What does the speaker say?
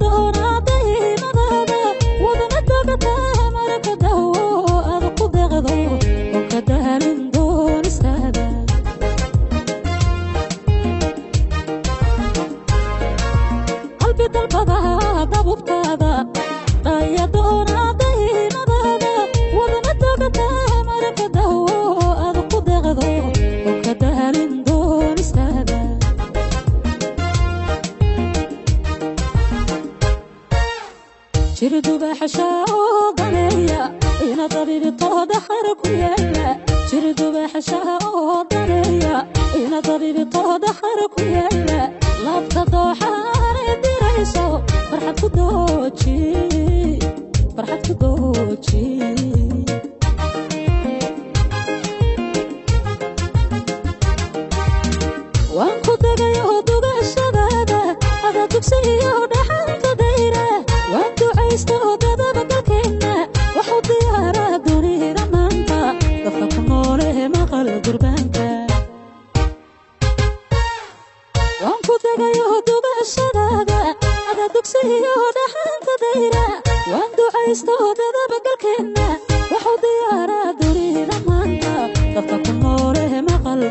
Doonaa daymadaada wadana dogataa marka dawo aad ku deeqdo oo ka daalin doonistaada. Qalbi dalbadaha dabubtaada dhaya doonaa daymadaada wadana dogataa marka dawo aad ku deeqdo oo ka daalin doonistaada. Jirduba xashaa oo daneeya ina dabiibtooda xar ku yaala. Jirduba xashaa oo daneeya ina dabiibtooda xar ku yaala. Laabta dooxaanay dirayso farxad ku dooji, farxad ku dooji. Waan ku degay oo dugashadaada adaa dugsiyo dhaxanta dayra. Waan ducaysta oo dadaba dalkeenna waxu diyaaraa dunida maanta dadka ku noole maqal gurbaanka. Waan ku degay oo dugashadaada adaa dugsiyo dhaxanta dayra. Waan ducaysta oo dadaba galkeenna waxu diyaaraa dunida maanta dadka ku noole maqal